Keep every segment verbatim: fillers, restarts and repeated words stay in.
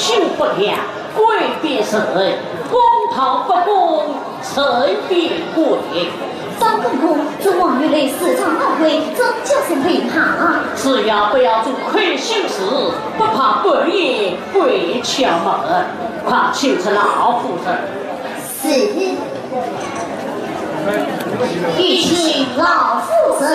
心不良，鬼变神，公道不公，神变鬼。张公公，这王玉雷自唱好会，真叫人害怕啊！只要不要做亏心事，不怕半夜鬼敲门。快请出老夫人。是。有请老夫人。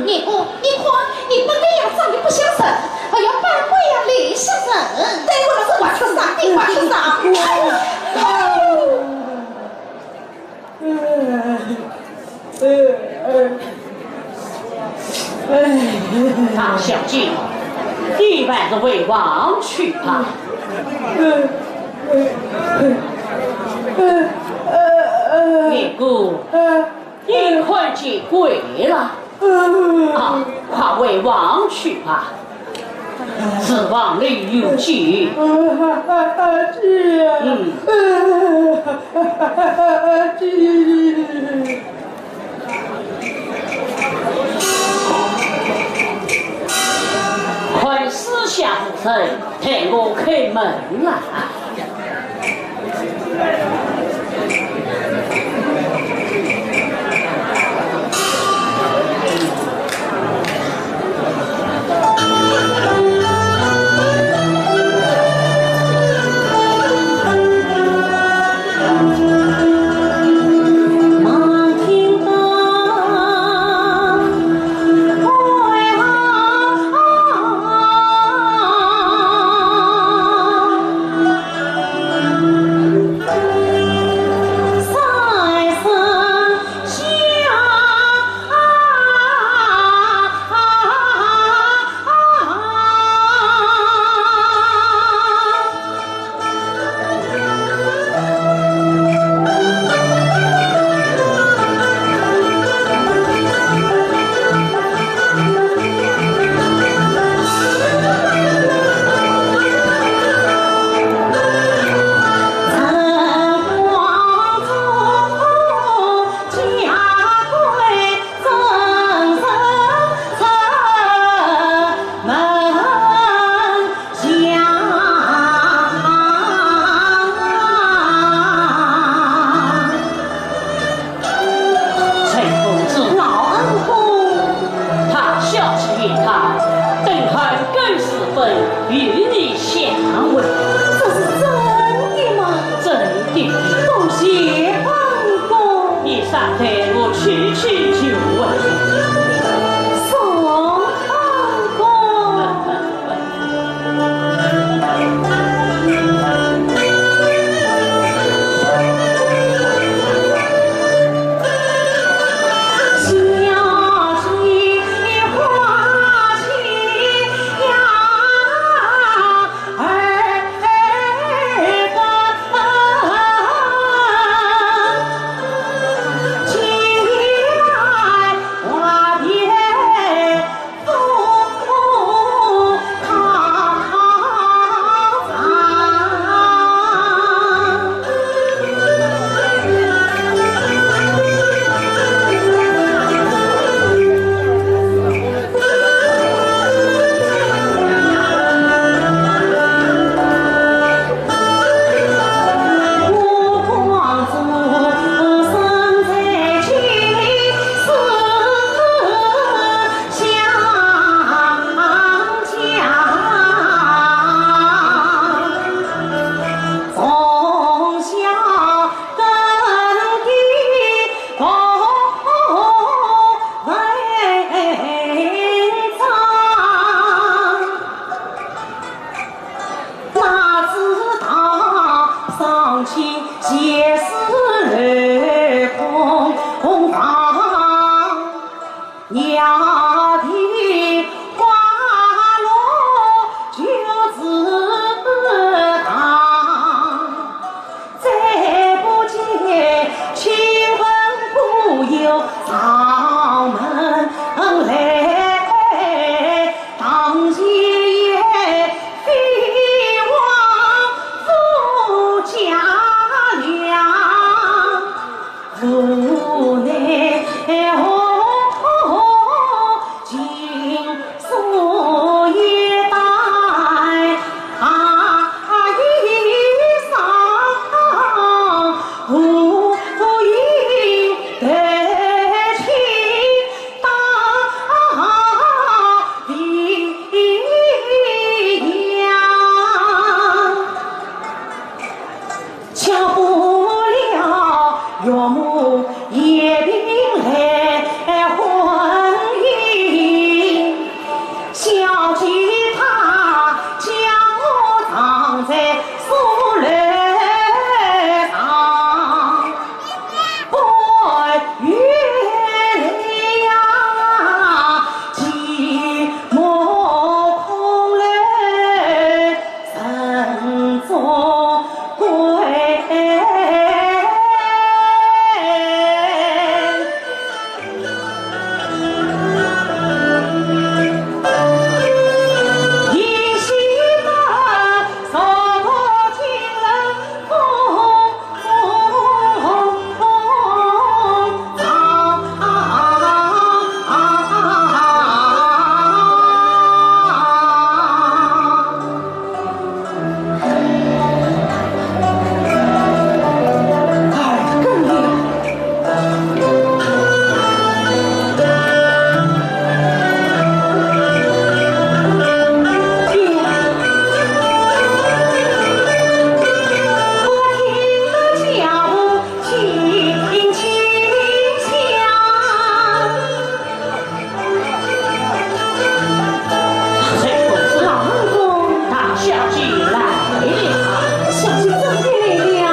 你看，你看，你不该要长得不像人，还要扮鬼呀，来吓人。对，我是活畜生，你活畜生。哎呀，大小姐，你还是回房去吧。二姑，你看见鬼了？啊，快回房去吧。 书房里有酒。嗯。快，四下无人，待我开门来。 陈公子。老恩公。大小姐言谈，等候更时分与你相会。这是真的吗？真的。多谢恩公。你稍待，我去去就回。送恩公。上门来，堂前也飞往夫家了，无奈何，今所也带啊一双无影的亲 大鸳鸯，敲破了岳母眼皮来婚姻，小姐她将我藏在书楼上。 半月了，寂寞空楼人中归。 老恩公，大小姐来了。小姐怎么来了？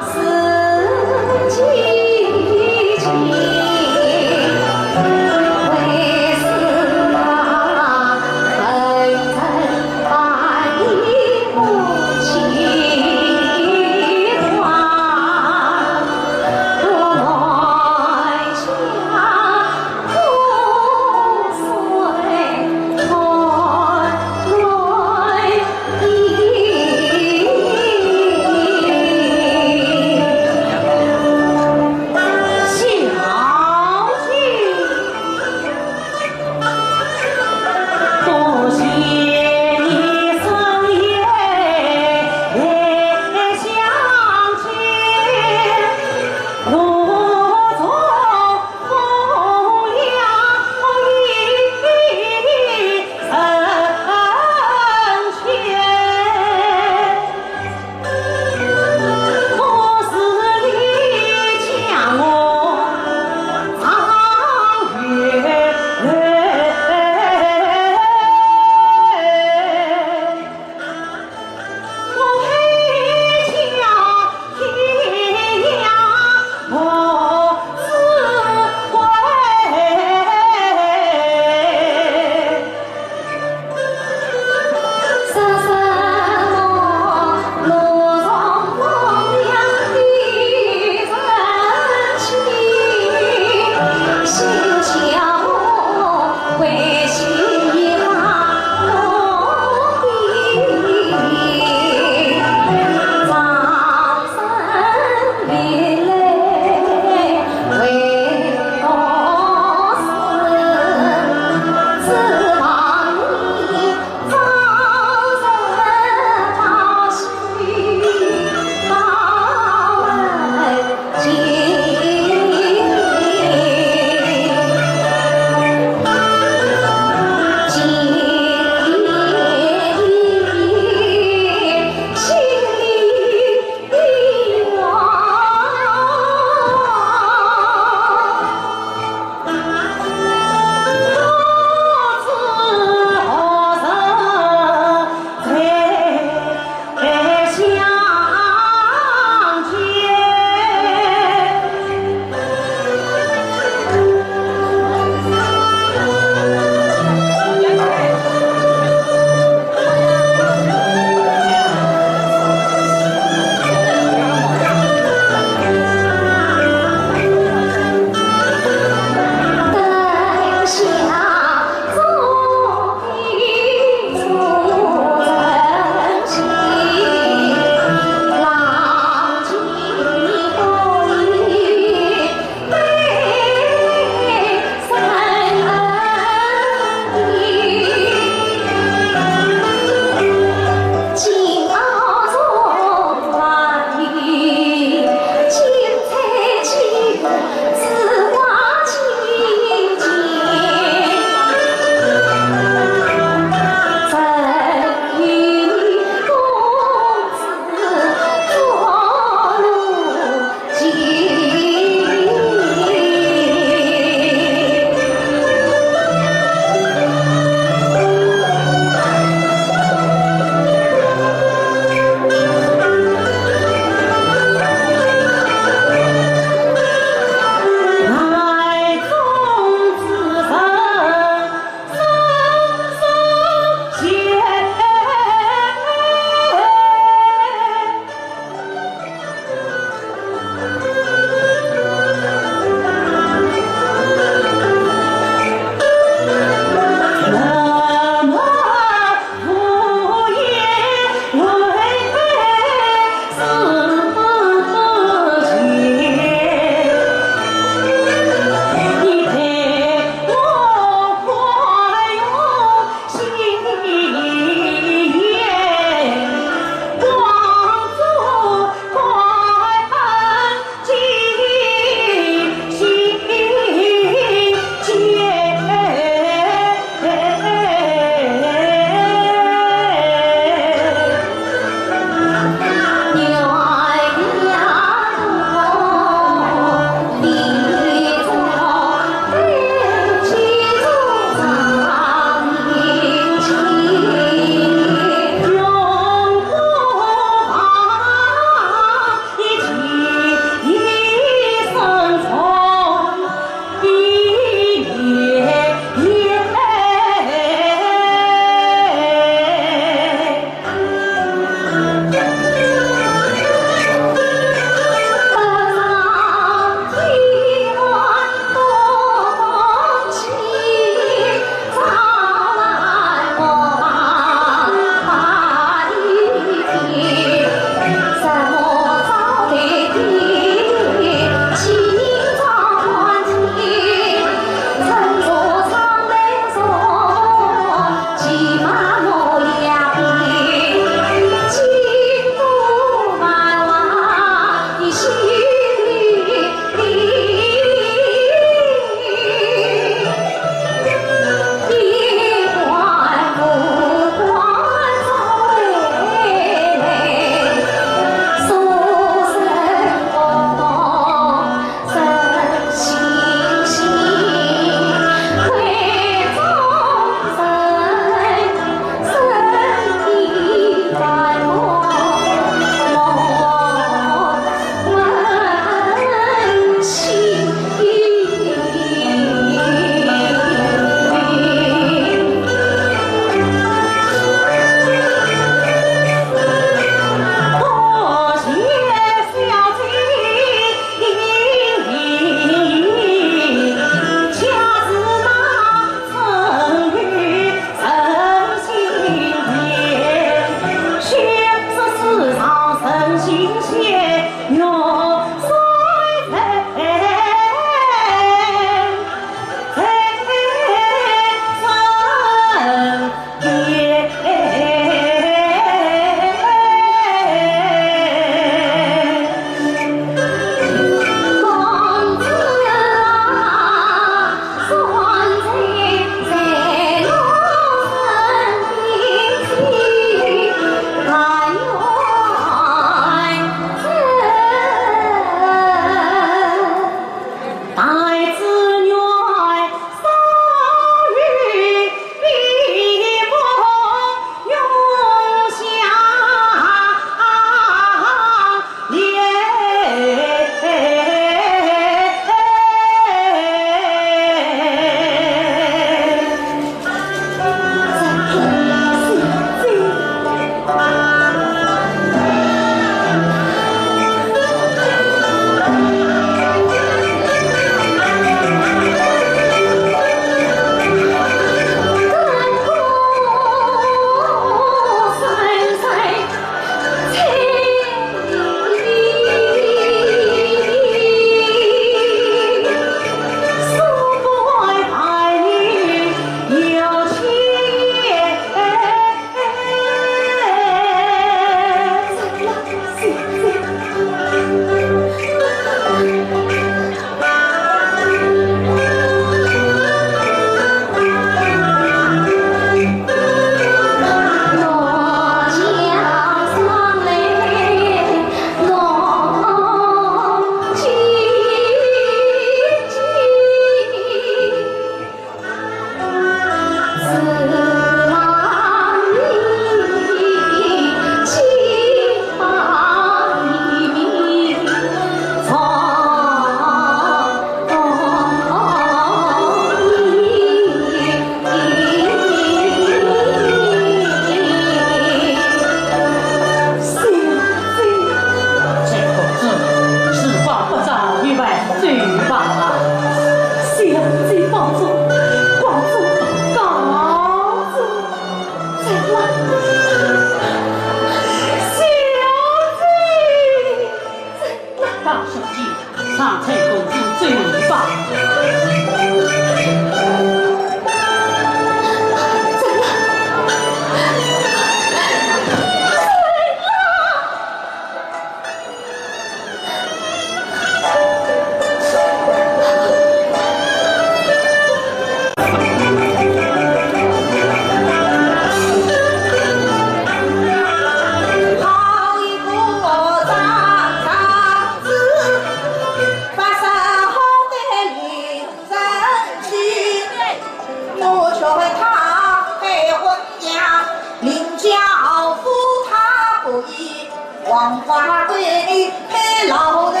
黄花闺女配老头，只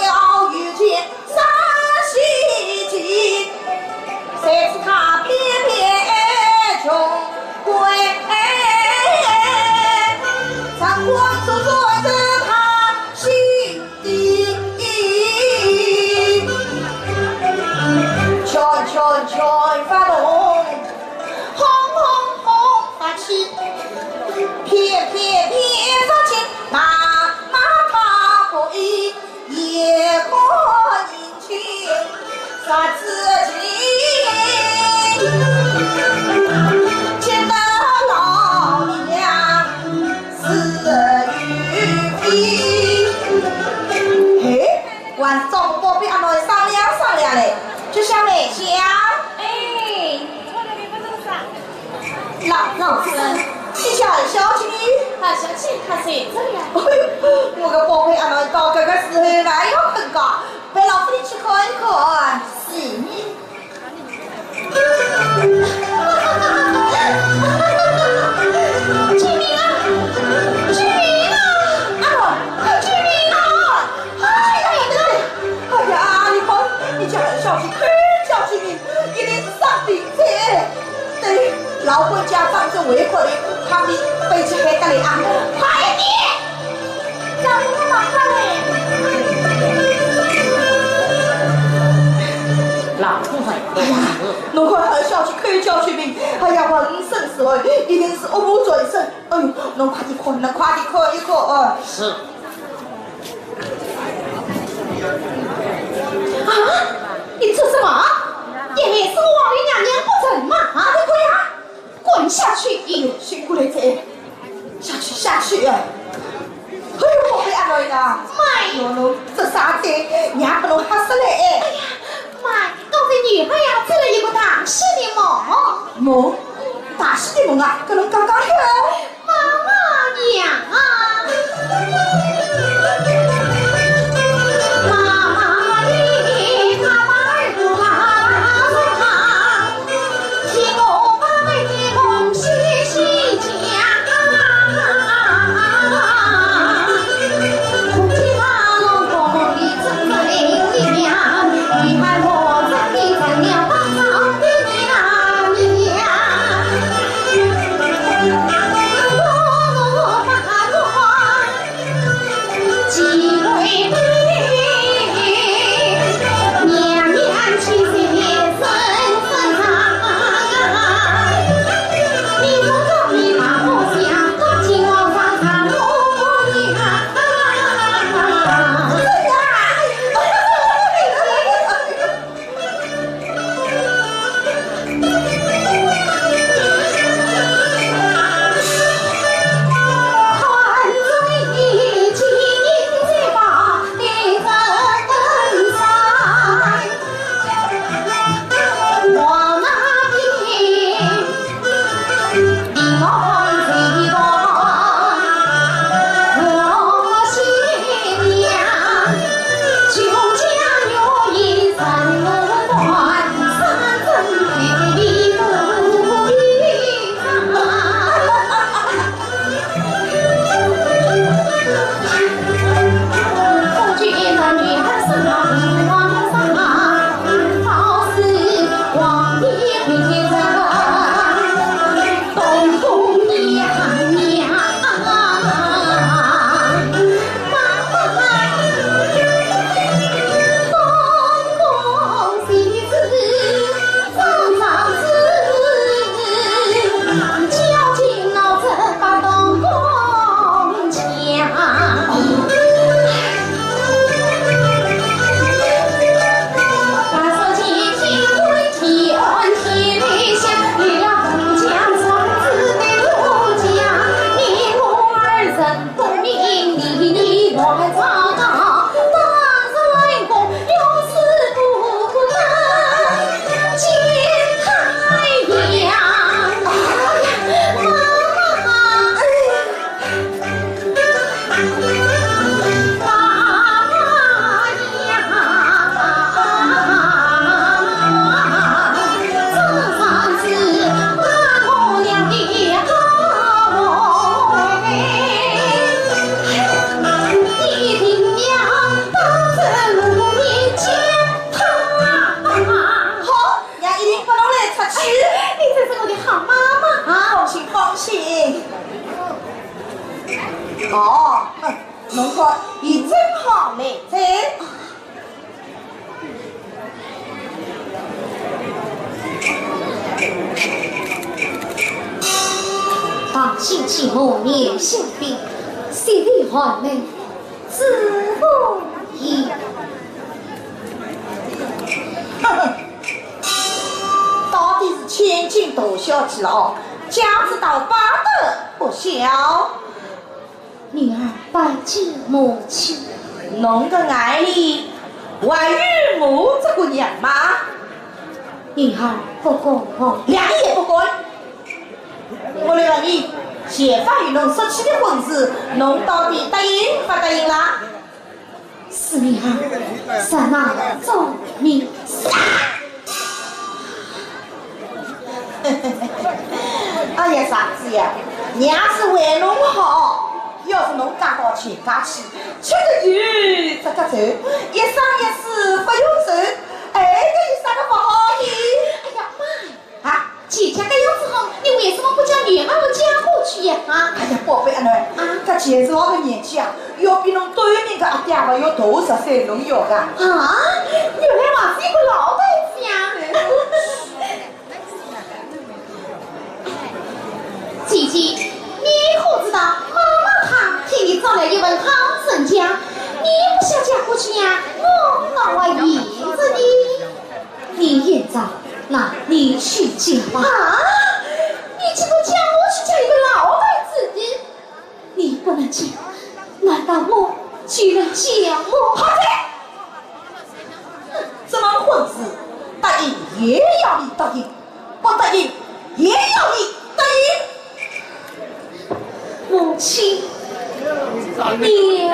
要遇见啥稀奇，谁知她偏偏穷鬼，辰光速速走她心底。圈圈圈发动，轰轰轰发起，偏偏偏上去，那那那可以。 也可认清啥子情，见得老娘是与非。嘿，还是找个宝贝阿妹商量商量嘞，就像梅香。哎， 老老实实，你叫小姐呢？啊，小姐，她睡着了。哎呦，我个宝贝阿妹到这个时候还要困觉，陪老夫人去看一看，是呢。救命啊！救命啊！啊，救命啊！哎呀，哎呀，哎呀，你看，你叫小姐，快叫救命！ 一定是生病哉。对，老管家张嘴回过来，旁边飞机还得来啊！快点！老夫人，哎呀，侬快喊小姐，快叫救命！哎呀，浑身是汗，一定是恶魔缠身。哎呦，侬快点看，侬快点看一看啊！是。 啊！你做什么？你还是我王爷娘娘不成吗？啊，你滚啊！滚下去！哎呦，辛苦了这，下去，下去！哎呦，宝贝阿妹呀！妈！哎呦，侬这啥的，娘把侬吓死了哎！哎呀，妈，刚才女儿呀做了一个大喜的梦。梦？大喜的梦啊？跟侬讲讲看。 妈妈呀！亲戚母女相比，谁的寒门之父也。到底是千金大小姐了哦，家世倒摆得不小。女儿拜见母亲。侬个眼里还有我这个人吗？女儿不敢哦。两个也不敢。 我来问你，前番与侬说起的婚事，侬到底答应不答应啦？是女儿，在那做媒。哎呀，傻子呀，娘是为侬好，要是侬嫁到秦家去，吃个油，吃个酒，一生一世不用愁，哎，搿有啥个不好的？哎呀，妈呀！ 啊，姐姐搿样子好，你为什么不叫女儿嫁过去呀？啊？哎呀，宝贝阿囡，啊？搿钱少个年纪啊，要比侬对面个阿爹还要大十岁，侬要个。啊，原来还是一个老头子呀。姐姐，你可知道妈妈她替你找了一份好人家，你不想嫁过去呀？我倒还依着你。 你现在拿你去嫁吧。啊？你竟然叫我去嫁一个老头子的？你不能嫁，难道我就能嫁我？好的，这门婚事答应也要你答应，不答应也要你答应。 母亲，娘。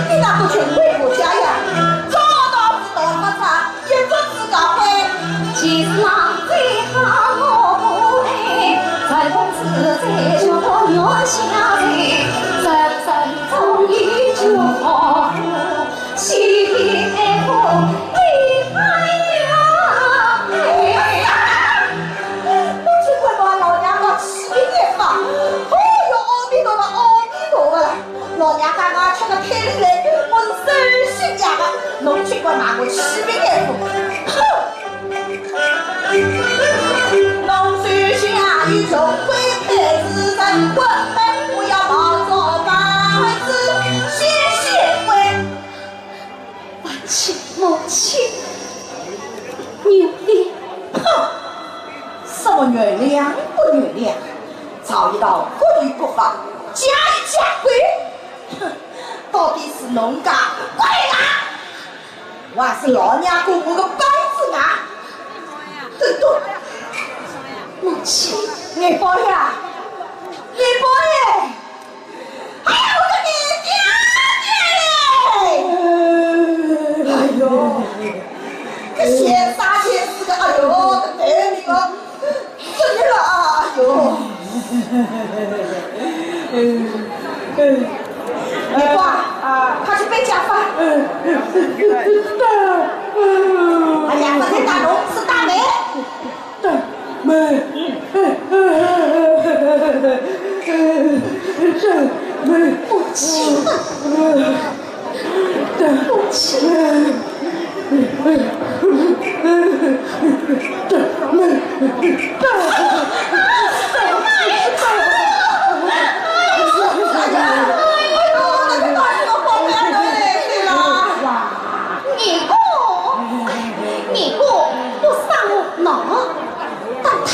你那个穷鬼婆家呀，早到是到不差，一只自家灰。 侬去看嘛，老娘家气病一发，哦哟，阿弥陀佛，阿弥陀佛了。老娘家我吃个退里来，我是受气呀个，侬去看嘛，我气病一发，哼！侬手下有穷鬼配是人，滚蛋，我要跑着板子，谢谢鬼。 父亲、母亲，原谅。哼，什么原谅不原谅？早已到各有各法，家有家规。哼，到底是侬家规啦，还是老娘家我个板子啊？等等，母亲。眼宝呀，眼宝耶！ 哎呀，我的爹爹嘞！哎呦，搿闲话闲说个，哎呦，搿对你个，真的了啊，哎呦。哎，哎，哎，快去备家饭。哎呀，勿是大龙，是大梅。 大妹，大妹，母亲，母亲，大妹，大妹，大妹。 二哥，二哥，我杀我喏，打他。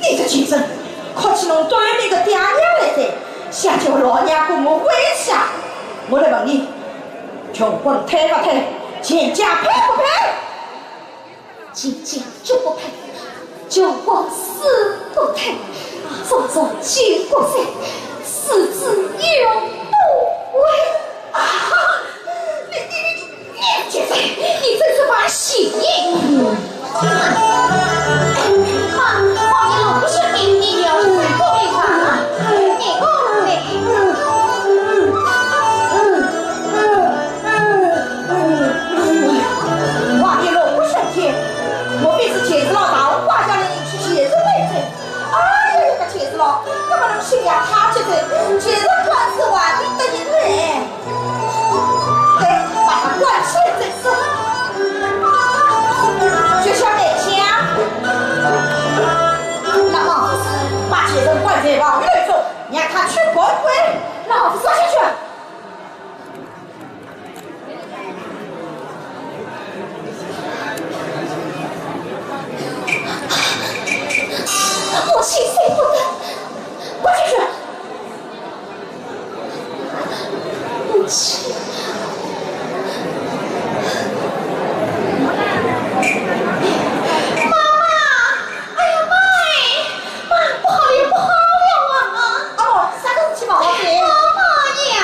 你个贱人，看起侬端你个爹娘来哉，想叫老娘跟我回去啊？我来问你，穷婚配不配？全家配不配？全家绝不配，穷婚死不配，祖宗敬不罪，死子永不悔。啊！你你你你！ 你这是犯邪淫！妈，王爷老不相信你，你要是不明白啊，你讲嘞。王爷老不相信，莫非是钱子老大花家里人去钱子来着？ 哎呀，搿个钱子老，搿么侬心呀太急哉，钱子官司还没得人嘞。对，把他关起来再说。就像那天啊，那么把钱子关在房里头，让他去滚滚。老夫说下去。 我心碎不得，快点去！母亲。妈妈，哎呀妈哎！ 妈，不好了，不好了啊！阿毛，啥个事体嘛？阿毛呀！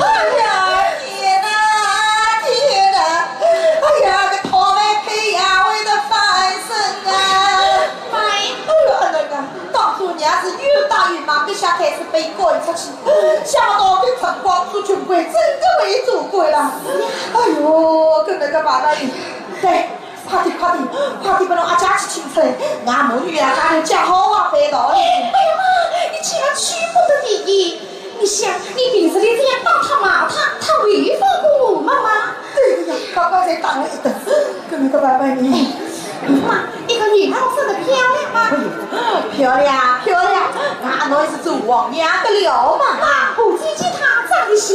哎呀，天哪，天哪！哎呀，搿讨饭配爷会得翻身啊！妈呀！哎呦，阿囡啊，当初娘是又打又骂，搿下开始被赶出去，想不到搿辰光做穷鬼真的会做官了。哎呦，搿能个办法，对。 快点，快点，快点拨侬阿姐去请出来，俺母女两家头讲好话办道理。哎呀妈，你千万去不得的。你想，你平时里这样打他骂他，他会放过我们吗？对的呀，刚刚才打了一顿，搿能个办法呢？妈，你看女儿生得漂亮吗？哎呦，漂亮，漂亮，俺囡是做王爷的料嘛。啊，我姐姐她长像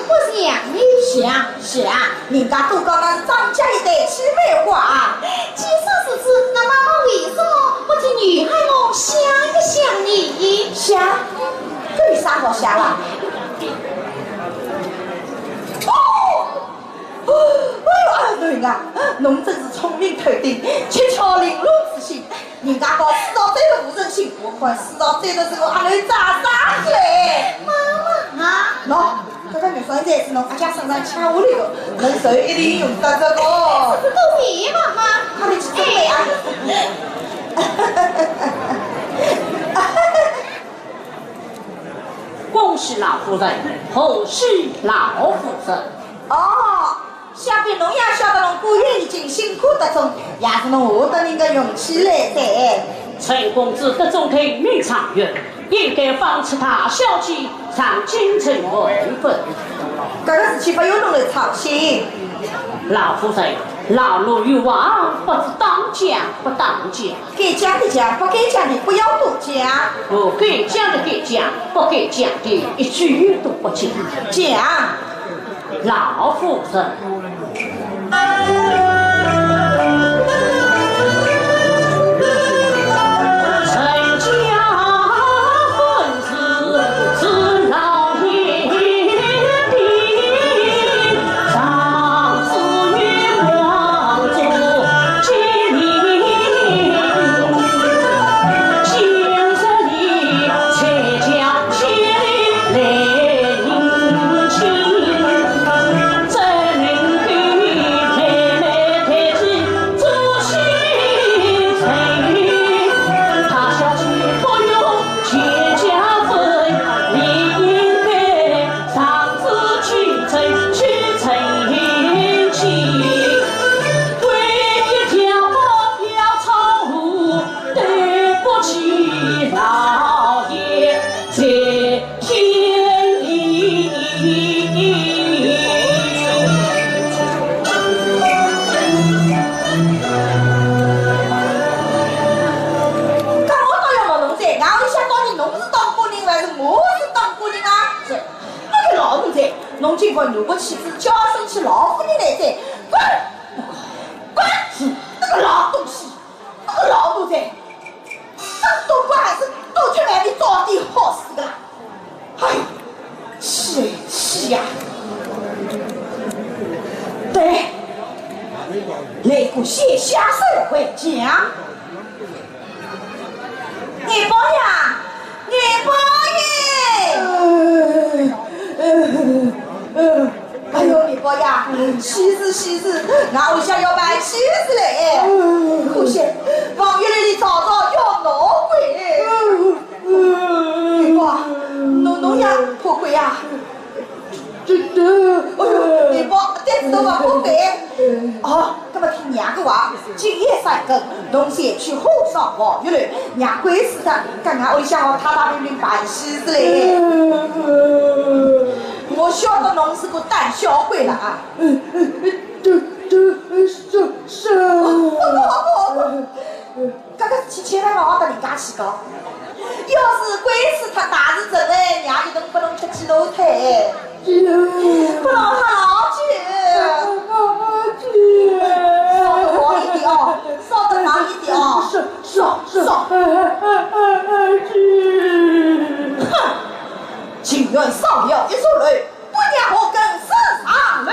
不像呢？像，像，人家都讲俺是张家一代姐妹花。既是如此，那妈妈为什么不替女孩我想一想呢？想？搿有啥好想啊？哦，哦，哎呦，阿囡啊，侬真是聪明透顶，七窍玲珑之心。 人家讲世上最大无人心，我看世上最大是我阿囡长大嘞。妈妈啊！喏，搿个玉扇才是侬阿姐身上抢下来的，侬就一定用得着个。这是多谢妈妈。快点去准备啊！恭喜老夫人，贺喜老夫人。哦， 想必侬也晓得侬姑爷已经辛苦得中，也是侬下得人个运气来哉。陈公子得中头名状元，应该赏赐大小姐上京城完婚。搿个事体勿用侬来操心。老夫人，老奴有话不知当讲不当讲。该讲的讲，不该讲的不要多讲。哦，该讲的该讲，不该讲的一句都不讲。讲。 老夫人。搿我倒要问侬哉，外头向到底侬是当官人还是我是当官人啊？是，那个老奴才，侬竟敢拿我妻子叫声起老夫人来哉，滚！滚！是，那个老东西，那个老奴才，真当官还是到底来的到底好死个啦！ 哎呦，气气呀！对，来个先下手为强。二宝呀，二宝耶！哎呦，二宝呀，喜事喜事，俺屋里向要办喜事嘞！可惜，王玉来里早早要闹鬼。 二宝，侬侬也怕鬼呀？这这，哎呦，二宝，胆子大嘛，怕鬼。哦，那么听娘个话，今夜三更，侬前去火烧王玉楼，让鬼使他，刚刚屋里向好太太平平办喜事嘞。我晓得侬是个胆小鬼了啊。这这，是是。 搿个事体千万勿好搭人家去讲。要是鬼使脱大事成了，娘一顿拨侬吃几篓菜，拨侬吓老久。烧得旺一点哦，烧得旺一点哦。是是是。哼，情愿烧了一座楼，不让我跟死上楼。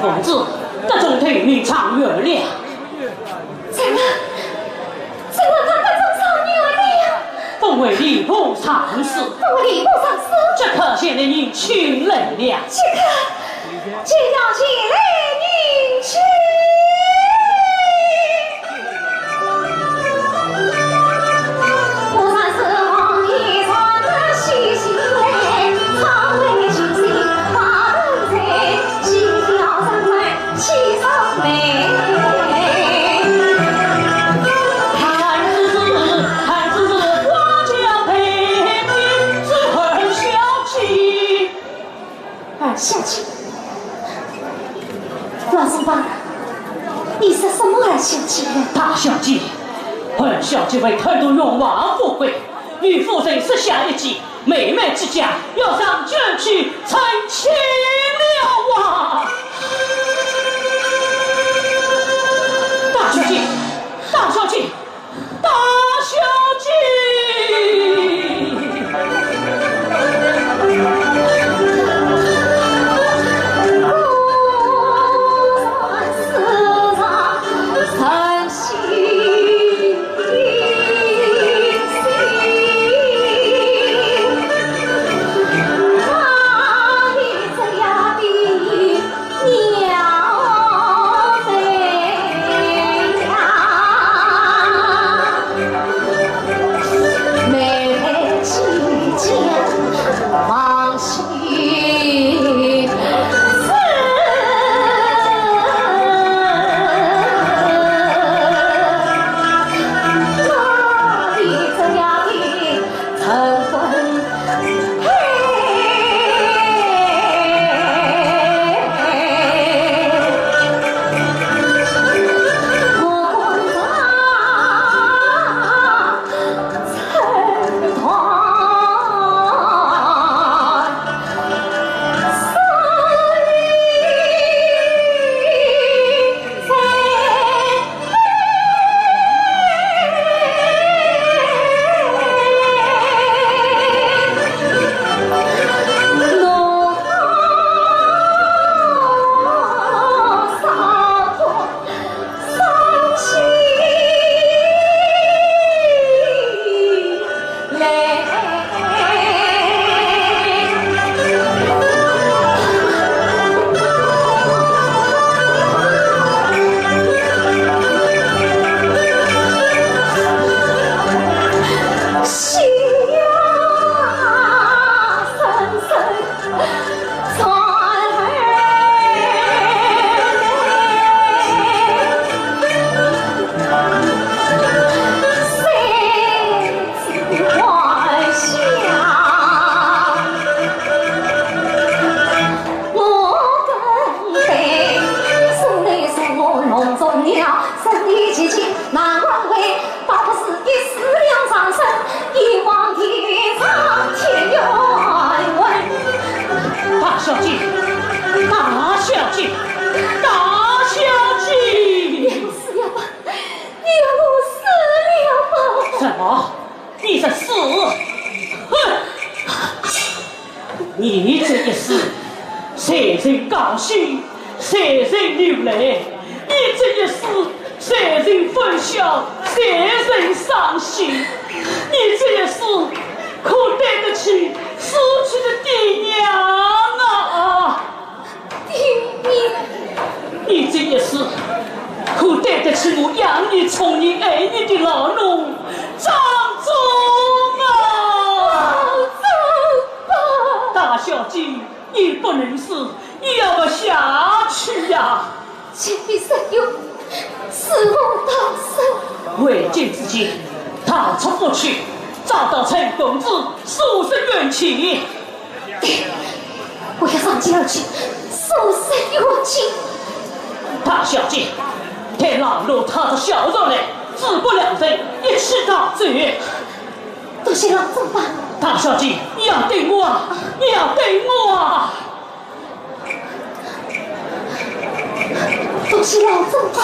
公子，得中头名状元了。怎么，怎么他得中状元了？封为吏部尚书。封为吏部尚书？即刻前来迎亲来了。即刻，即刻前来迎亲。 二小姐，老祖宗，你说什么二小姐呢？大小姐，二小姐为贪图荣华富贵，与夫人设下一计，美满之家要上京去成亲了啊！大小姐，大小姐， 大小姐。大小姐，大小姐，大小姐！你要死了吧？你要我死了吧？什么？你是死？哼！你这一死，谁人高兴，谁人流泪？你这一死，谁人欢笑，谁人伤心？你这一死，可对得起死去的爹娘啊！爹娘？你这一死，可对得起我养你、宠你、爱你的老奴张忠啊！老忠伯！大小姐，你不能死，你要活下去呀！ 请你赦我，恕我大赦。为今之计，逃出府去，找到陈公子，诉说冤情。对，我要上京而去，诉说冤情。大小姐，待老奴带着小人来，自不两人，一起逃走。多谢老祖宗。大小姐，你要等我啊，你要等我啊！ 多谢老祖宗。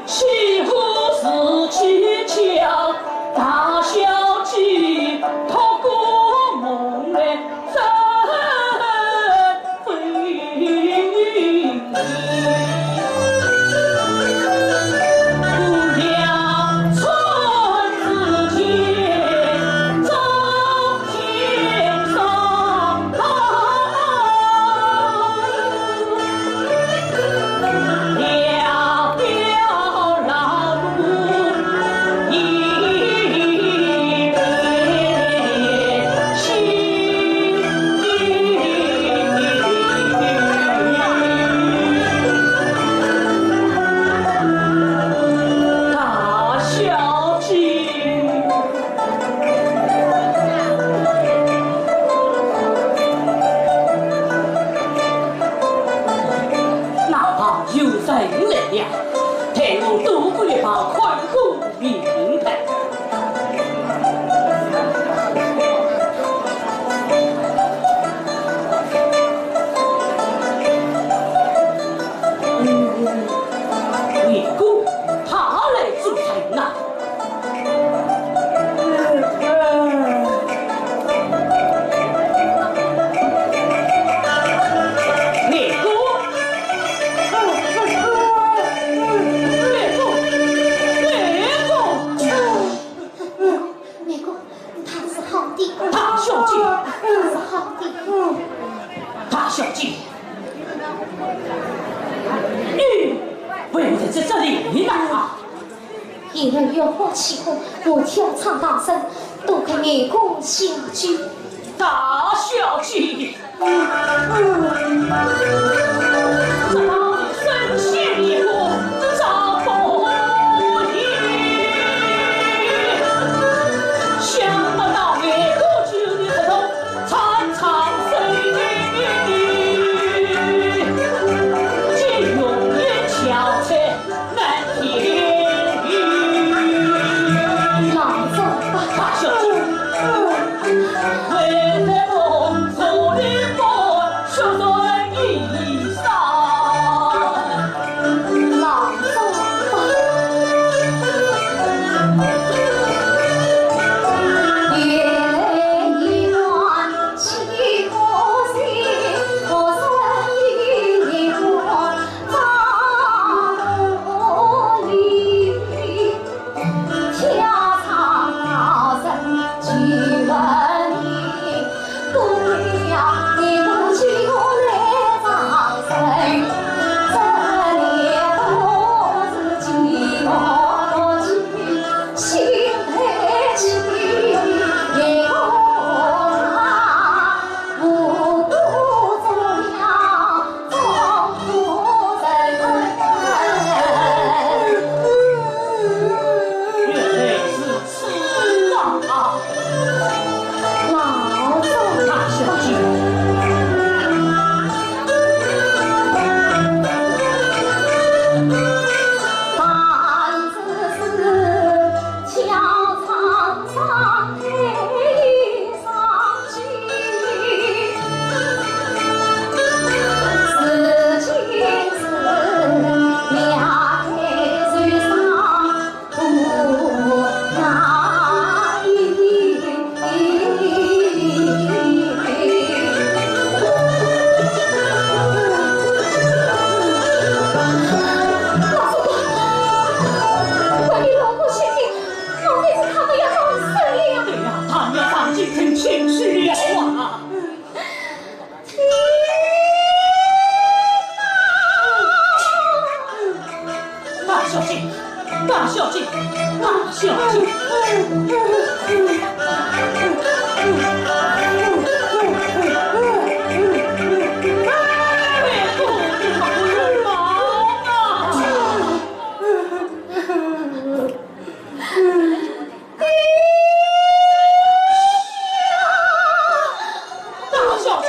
西湖四起桥，大小姐托个梦来分分。大小姐。 那旁有人来了，待我渡过一旁，看个明白。嗯，你姑，他来做甚呐？ 外公，他是好的。大小姐。他是好的。大小姐，你为何在这里呢？ 因为月光起风，我跳窗逃生，多亏外公相救。大小姐，这当年神仙一个招风引，想不到外公救你不同， 长长生命，金龙眼巧才难填。老祖宗。大小姐，为何梦中的梦，说说一声。 老祖宗。原来如此啊！老祖宗。大小姐。老祖宗，快给老夫醒醒，莫非是他们要动手了？对呀，他们要上京城去了啊！ 大小姐，大小姐，大小姐。大小姐。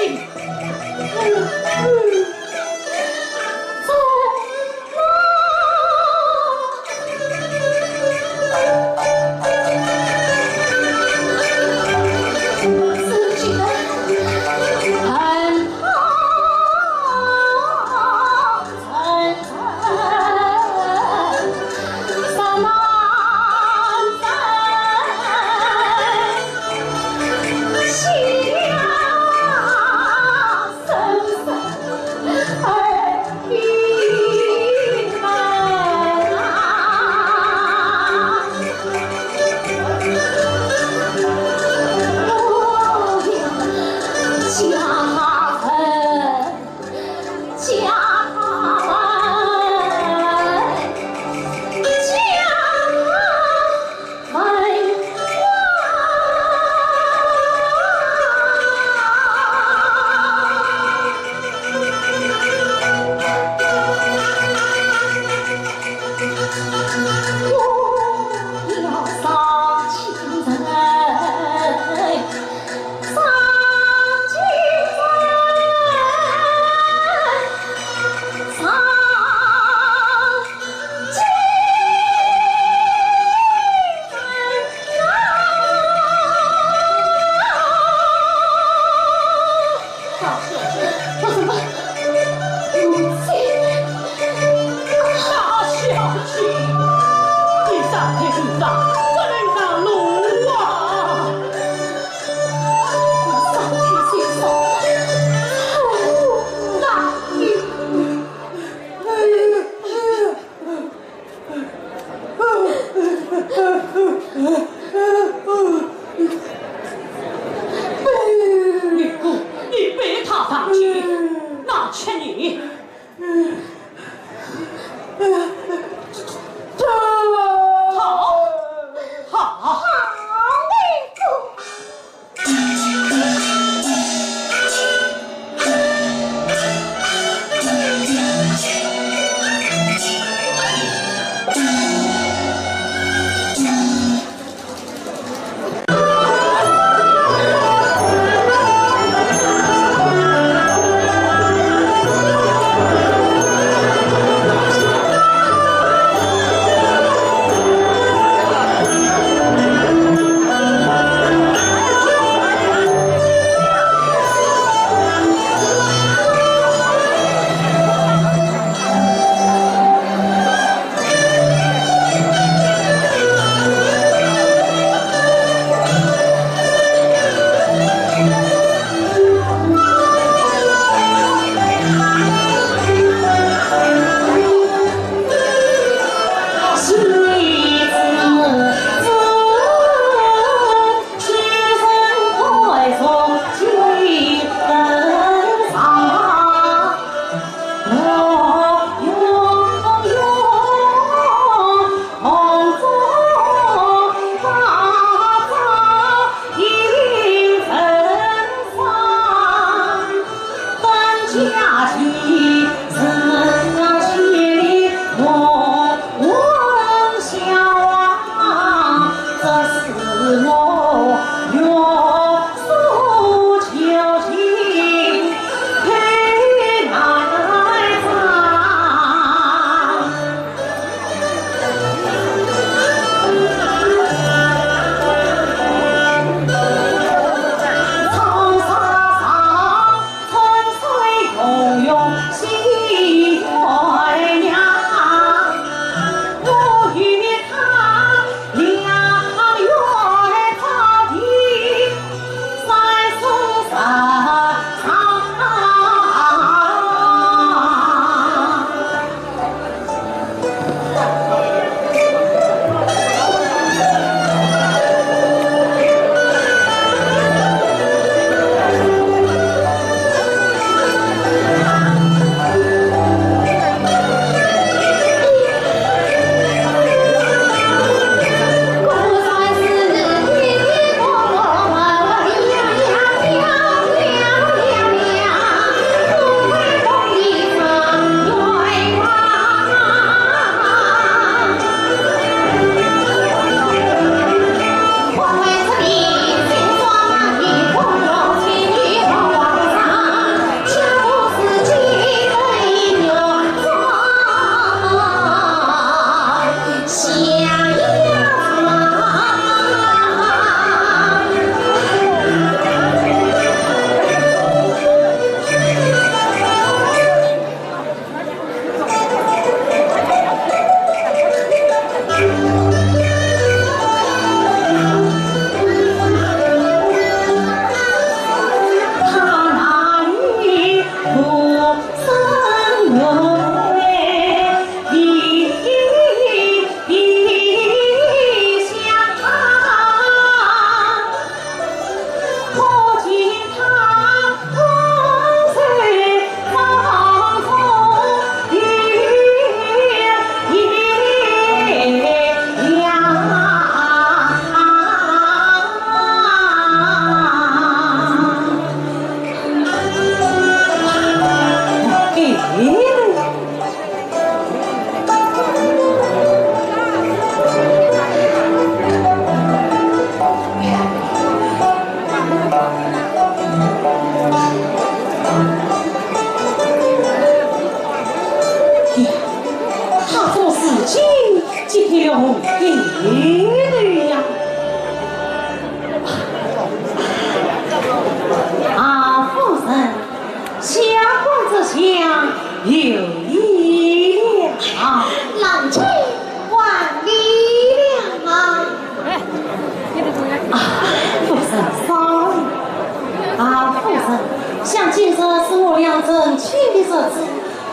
大小姐，做什么？大小姐。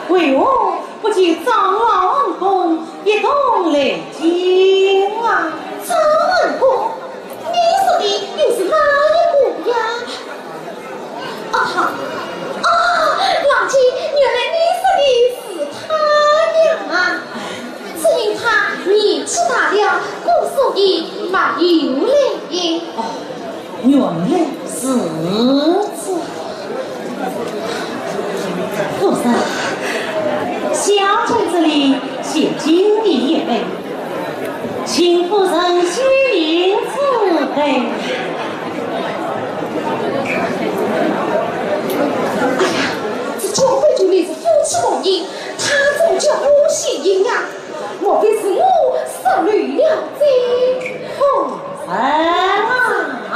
为何不请长老恩公一同来见啊？长老恩公，你说的又是哪一个呀？啊哈，啊，郎君，原来你说的是他呀！只因他年纪大了，故所以没有来。哦，原来如此。夫人，小姐这里谢敬你一杯。 请夫人先行慈悲。哎呀，这交杯酒乃是夫妻同饮，他怎么叫我先行呀？莫非是我失礼了哉？夫人啊！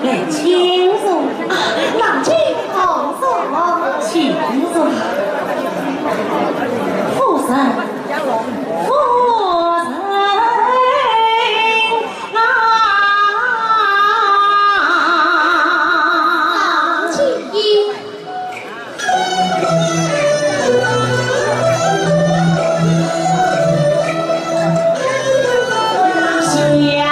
来，请坐。啊，郎君。好坐。请坐。夫人，夫人啊。郎君。 夫人，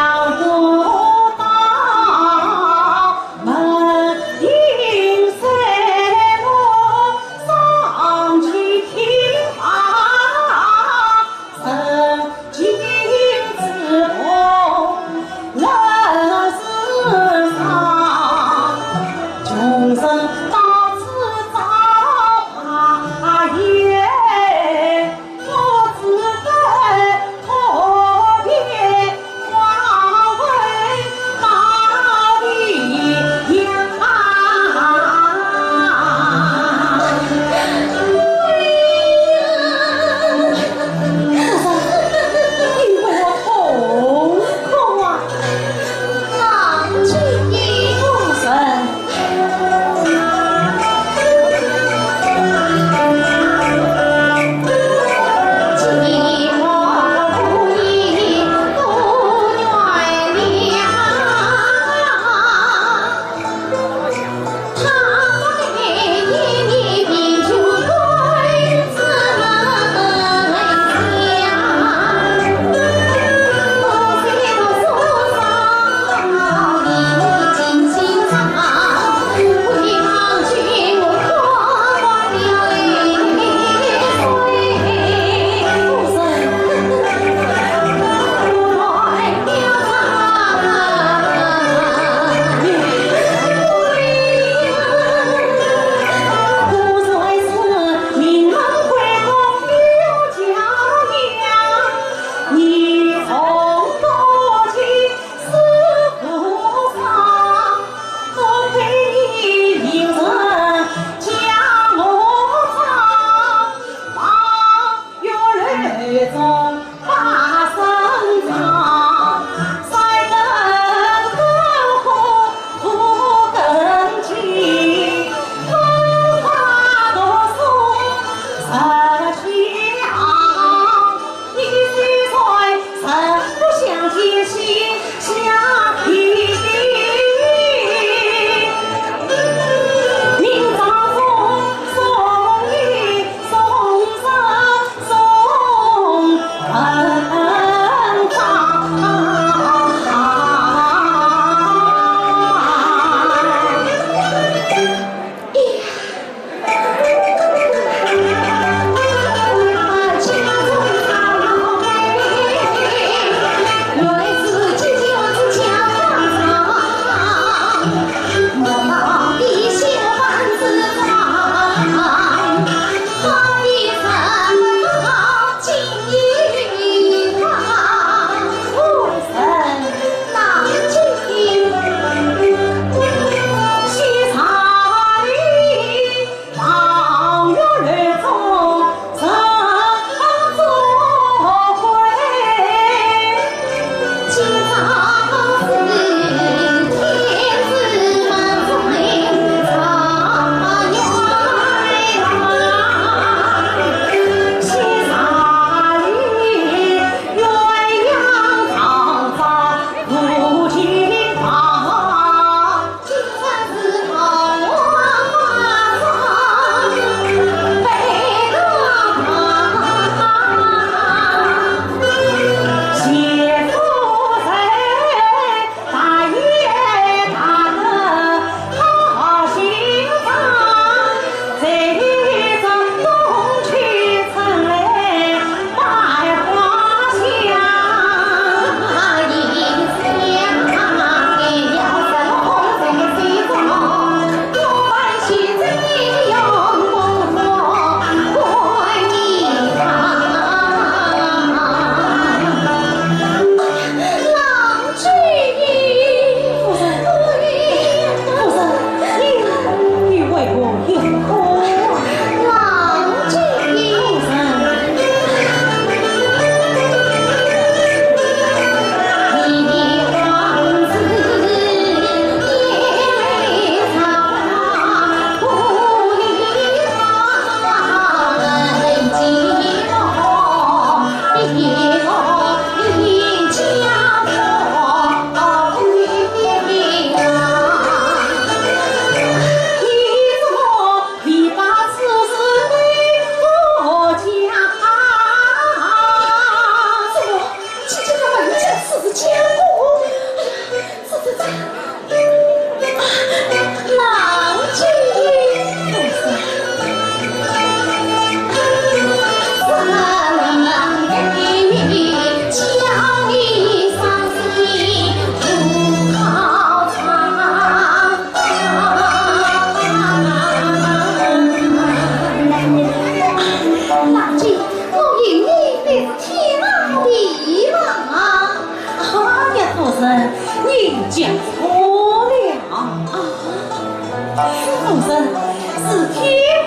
是天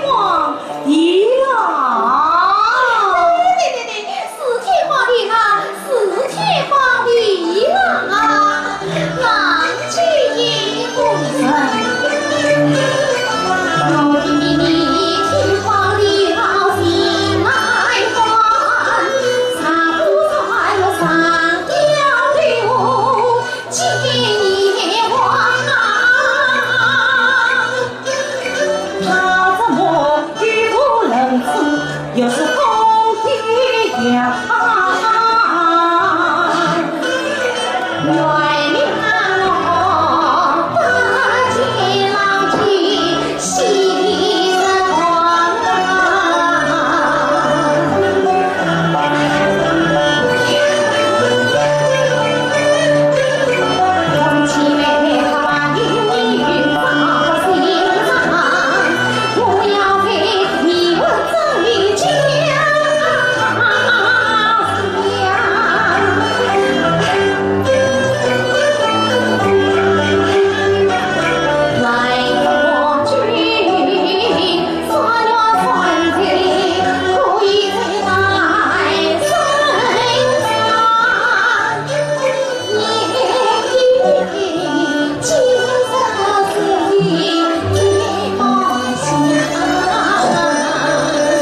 荒地老。对对对对，是天荒地老，是天荒地老啊！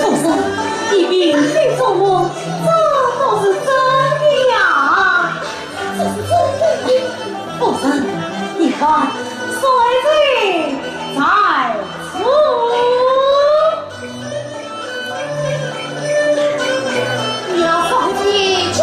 夫人，你并非做梦，这都是真的呀。这是真的。夫人，你看，水晶在此。 夫人，请。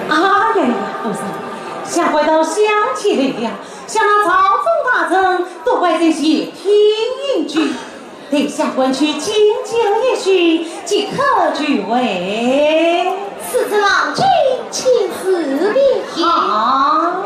哎呀呀，夫人，下官倒想起来了，想那朝中大臣都还在谢天应君，待下官去进酒一叙，即刻就回。此次郎君请自便。好。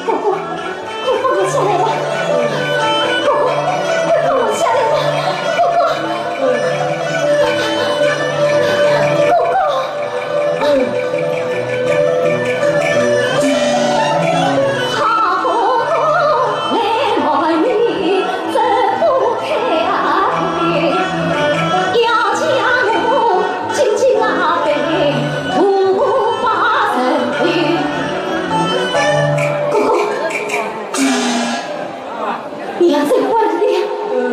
哥哥，快放我下来吧！哥哥，快放我下来吧！哥哥，哥哥，好哥哥，来，我们走不开啊！要将我紧紧啊背，不把人留。哥哥， 你要走过来了。哥哥，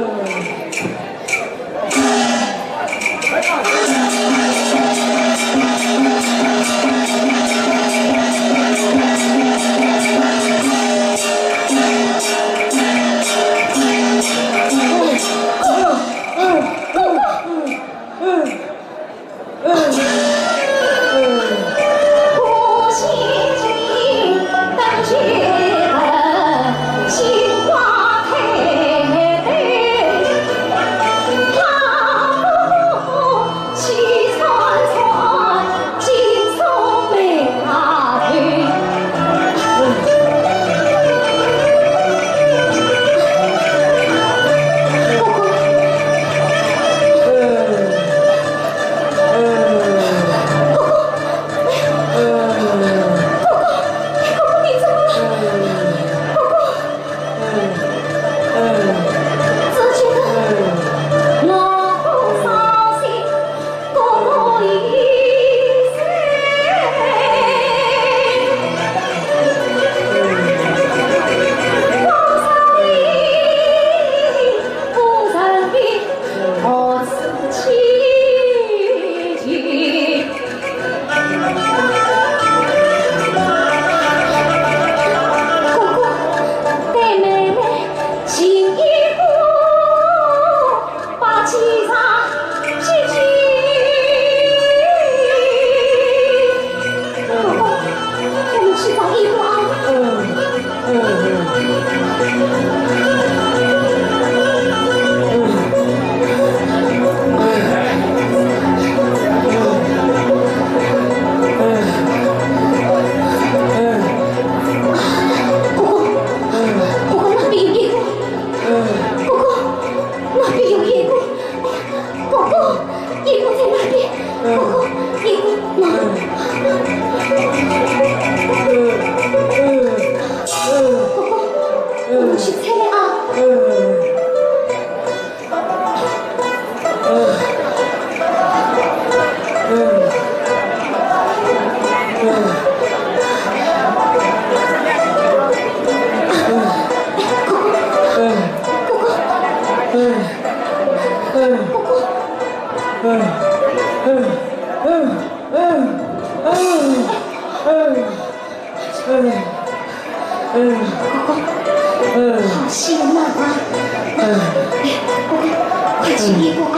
那边有一个。哥哥，衣服在那边。哥哥，衣服拿。哥哥，我们去猜啊。 哥哥，好险呐啊！哎，哥哥，快去衣服啊！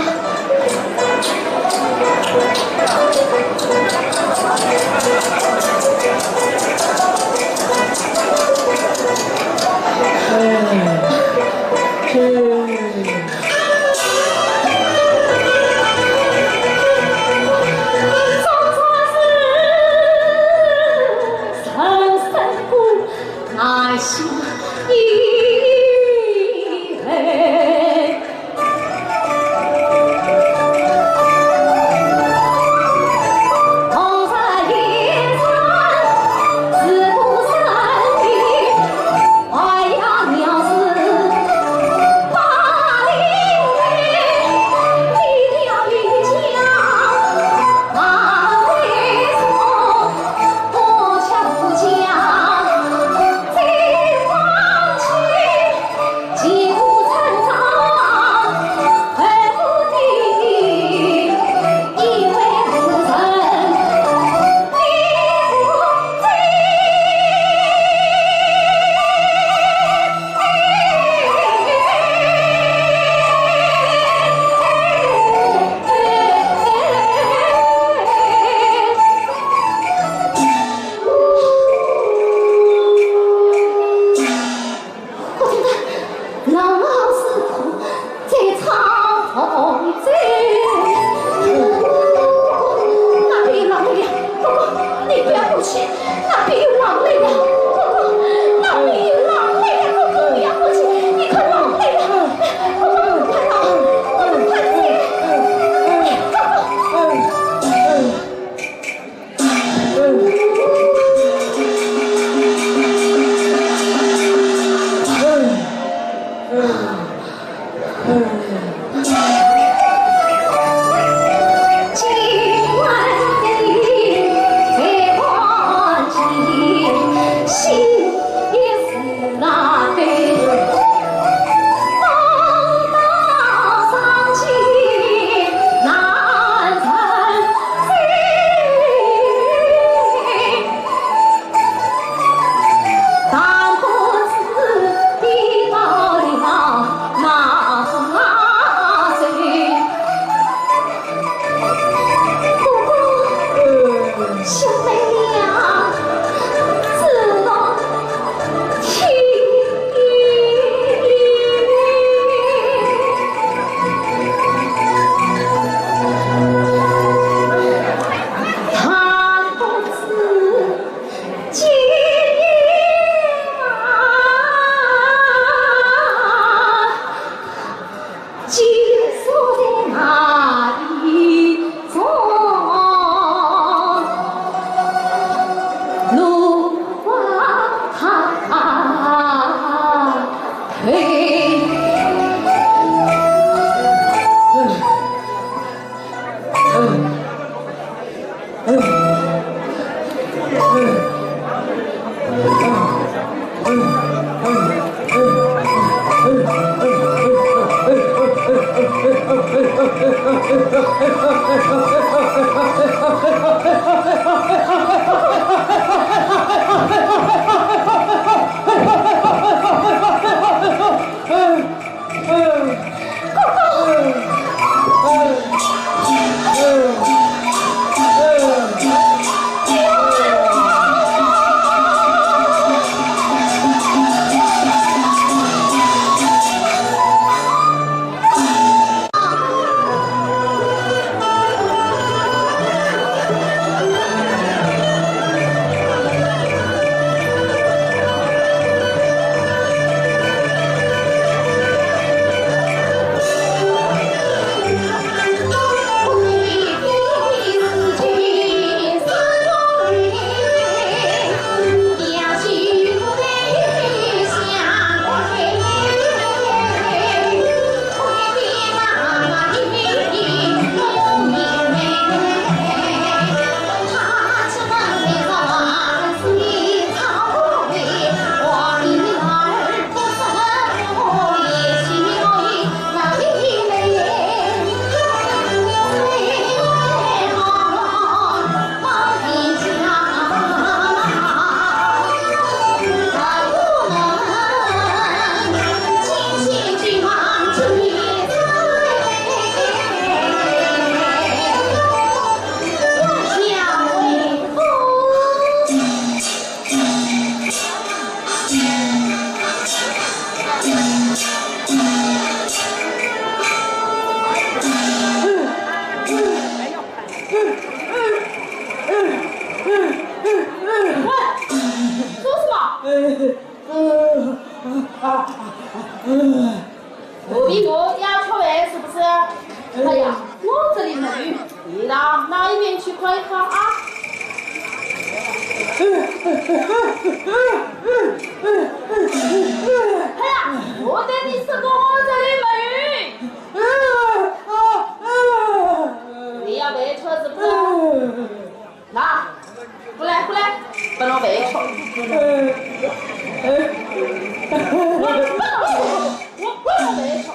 兄妹俩自动情意。他不知今夜啊，寄宿在哪里中？路花开。喂，说什么？肚皮饿要吃饭是不是？哎呀，我这里没有，你到那一边去看一看啊。哎呀，我对你说过，我这里没有。你要饭吃是不是？ 来，过来，过来，拨侬饭吃。我拨侬饭吃，我拨侬饭吃。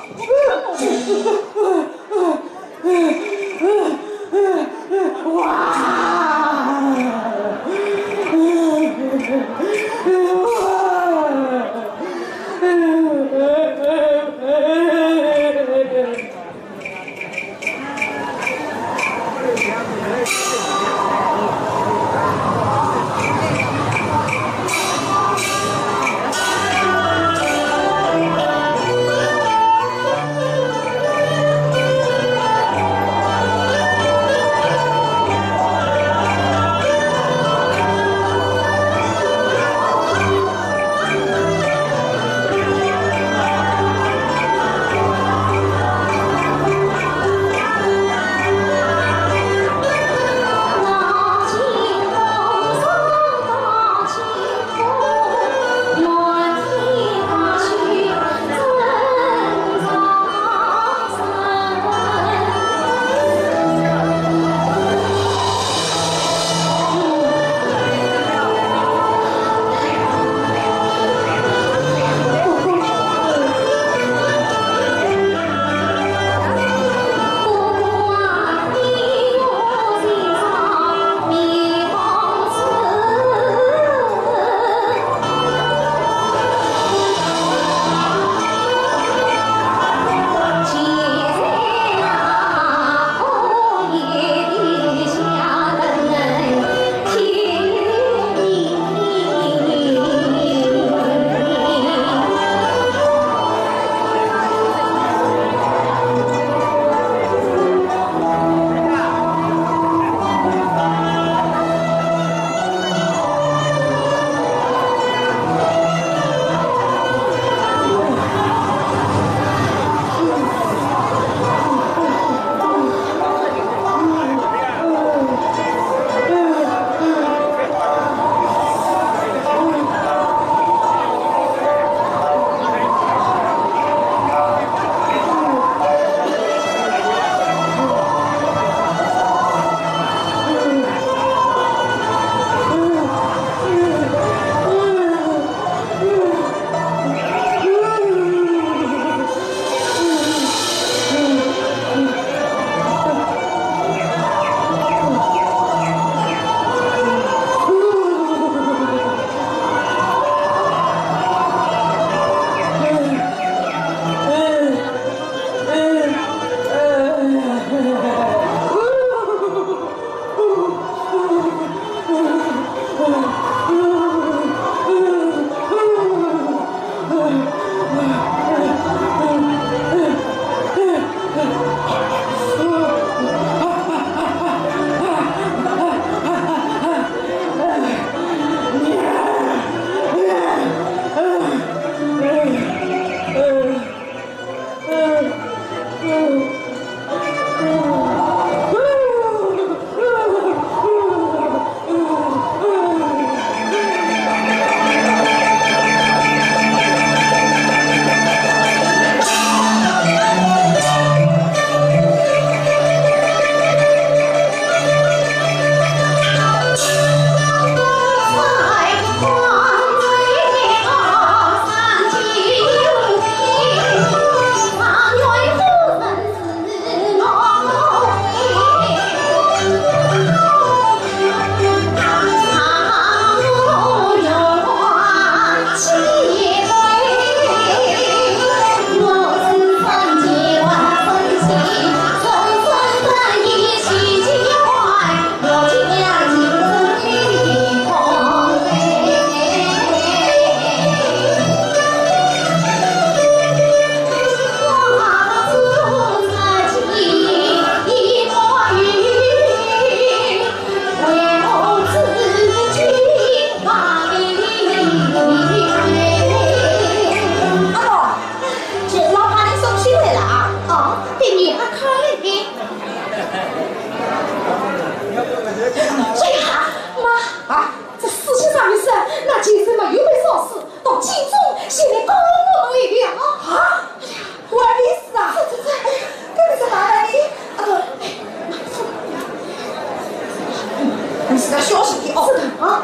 你是个小心点哦。是的啊。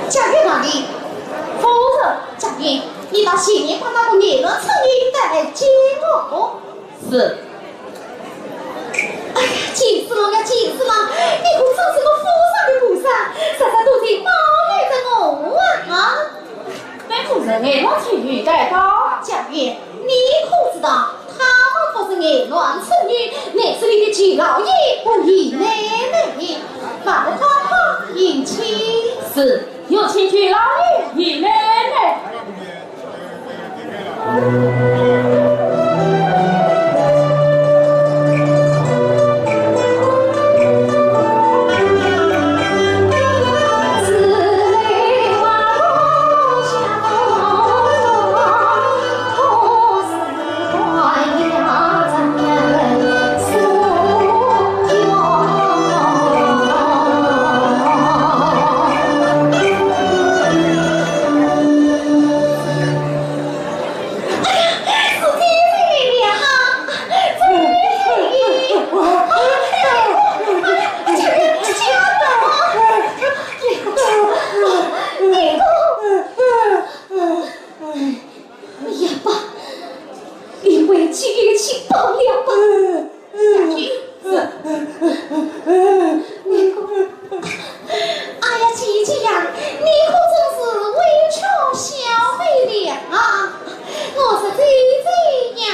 家院哪里？夫人。家院，你到前面把那个言论村女带来见我。是。哎呀，见识了呀，见识了，你可真是个府上的菩萨，啥啥都在包围着我啊！被夫人言论村女带到。家院，你可知道，她们不是言论村女，乃是你的舅老爷和姨奶奶，还不快快迎亲？是，有请舅老爷、姨奶奶。哎呀，爸，你回去去抱了吧。哎呀，姐姐呀，你可真是委屈小妹了啊！我是姐姐呀。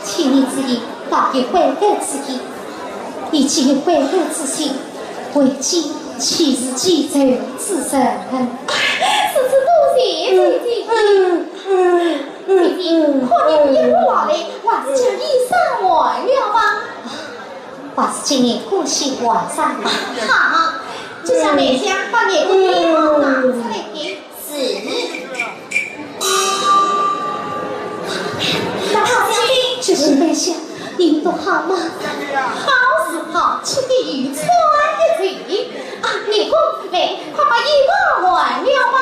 千年之后，到底悔改之日，已经有悔改之心，为今岂是记仇之人？如此多谢姐姐。姐姐，看你也不劳累，还是将衣裳换了吧。还是今日过去晚上吧。好，这下梅香把你的衣裳拿出来给。 是。那好，这是梅香，你们都好吗？好是好，吃的有穿的穿。啊，你看，来，快把衣裳换了吧。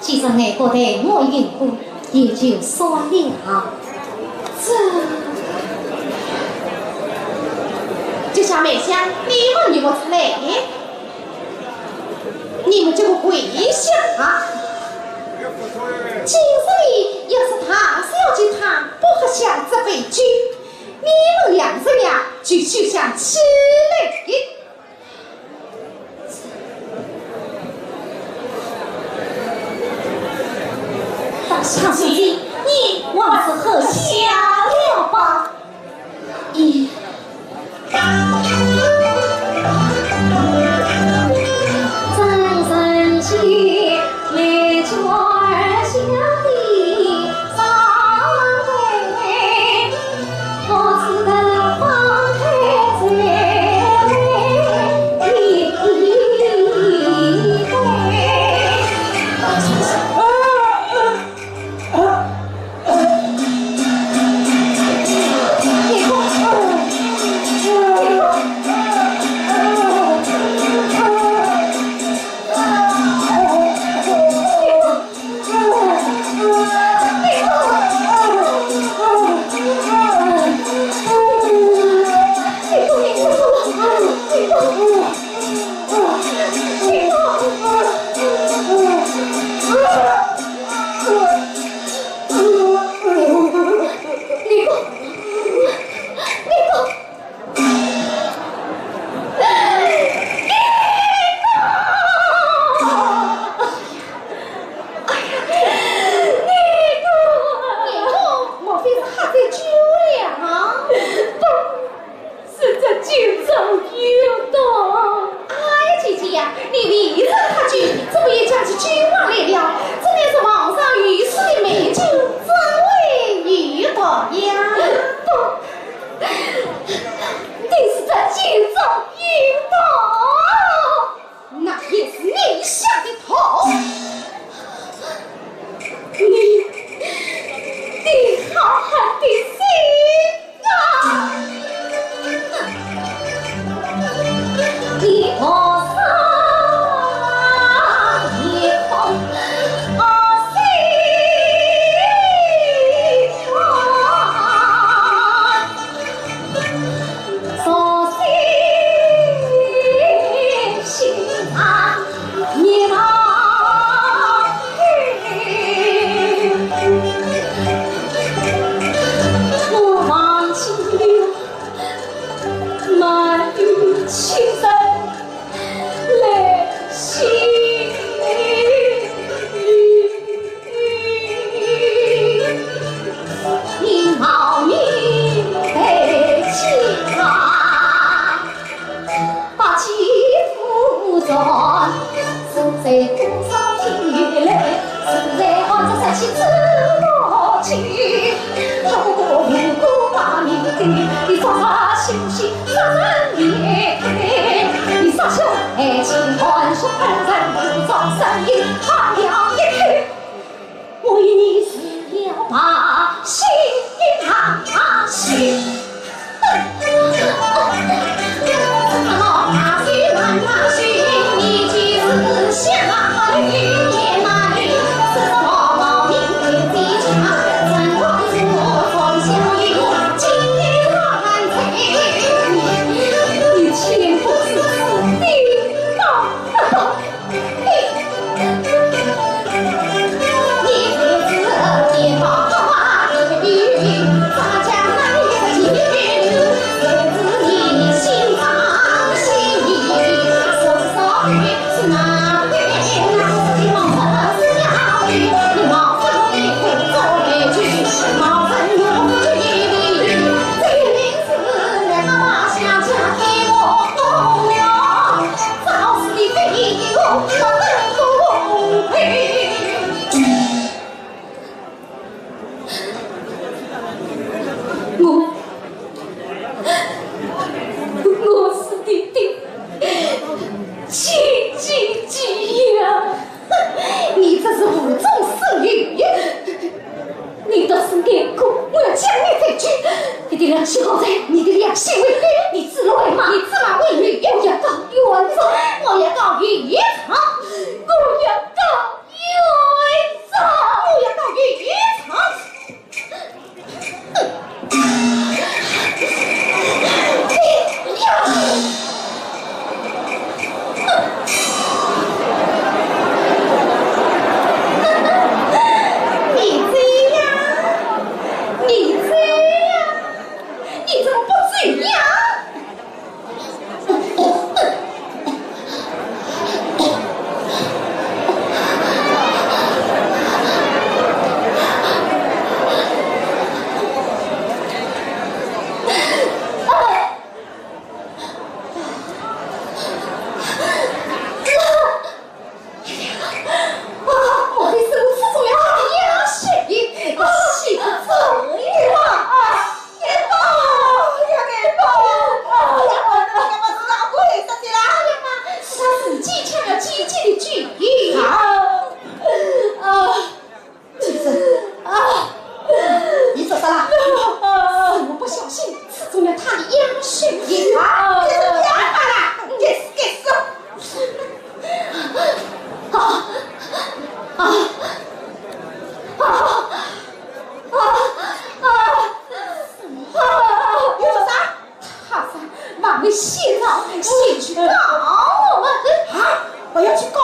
既然外国待我有过，也就算了。这……这下梅香，你们与我出来，你们这个跪下啊！今日里要是唐小姐她不喝下这杯酒，你们两人呀，就休想起来。 大小姐，你还是喝下了吧。咦。哎呀，你，你，你，莫非是喝醉酒了啊？不，是这酒中有毒。哎呀，姐姐呀，你未曾喝酒，怎么也讲起酒话来了？这乃是皇上御赐的美酒，怎会有毒呀？不，定是这酒中有毒。 那也是你下的毒。你，你好狠的心啊！你菩萨也痛，我心痛。 我与你是要把心啊心。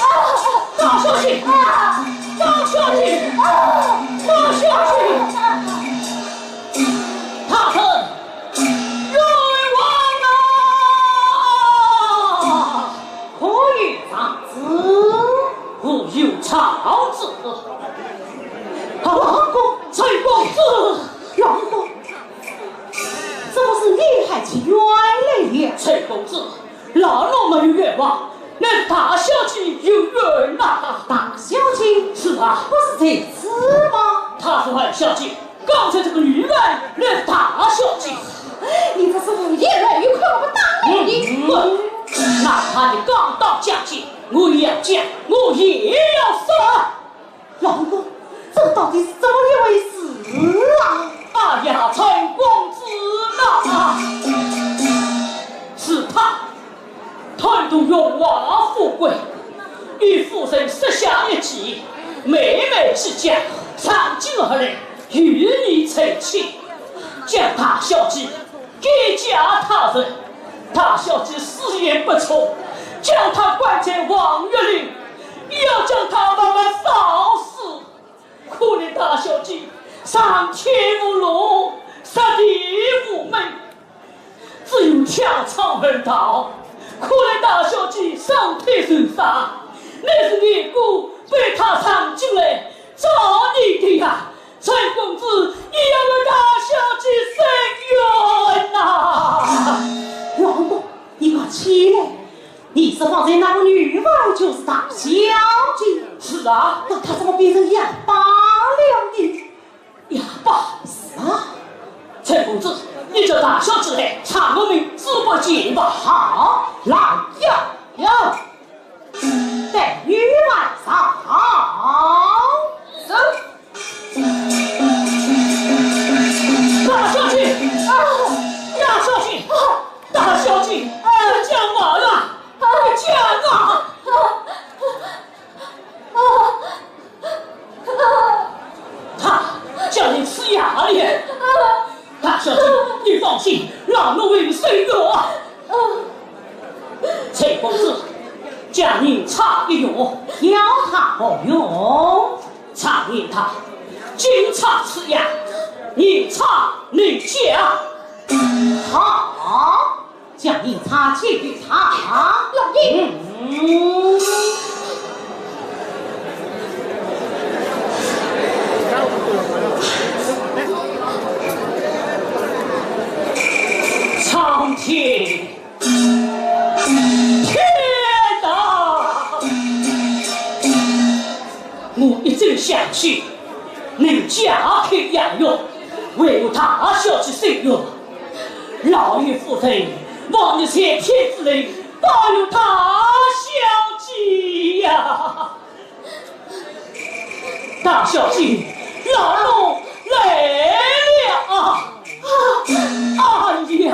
啊，大小姐，啊，大小姐，啊，大小姐，大人，冤枉啊！可有状子？无有状子。啊，王公，崔公子，王公，怎么是你害起冤来了？崔公子， 老奴没有冤枉，乃大小姐有冤呐。大小姐？是啊。不是这次吗？她是二小姐，刚才这个女人乃是大小姐。你这是胡言乱语，看我不打你！嗯，哪怕你刚到家去，我也要讲，我也要说。老公，这到底是怎么一回事啊？哎呀，陈公子呐，是他 贪图荣华富贵，与夫人设下一计，美美之家，藏进而来，与你成亲，将大小姐改嫁他人。大小姐死也不从，将他关在黄鹤楼，要将他慢慢烧死。可怜大小姐，上天无路，下地无门， 只有跳窗而逃。可怜大小姐上吊自杀，乃是你哥逼她藏进来找你的呀。陈公子，你要为大小姐伸冤呐！老公，你快起来！你说方才那个女儿就是大小姐。是啊。那她怎么变成哑巴了呢？ 哑巴？是啊。陈公子，你叫大小姐来查我们猪八戒吧。好，来呀呀，带女儿上。是。大小姐，啊，大小姐，啊，大小姐，啊，你讲话了，你讲啊！ 他叫你吃药了。大小姐，你放心，让我为你伸冤。陈公子，将银钗一用，要他何用？常言道，金钗吃药，银钗能解。好。 将银钗给他。老爷。嗯。苍天，天哪！ 我一直想去，能嫁给杨勇，为我大小姐伸冤。老爷夫人，望你在天之灵，保佑大小姐呀！大小姐，老奴来了啊！哎呀！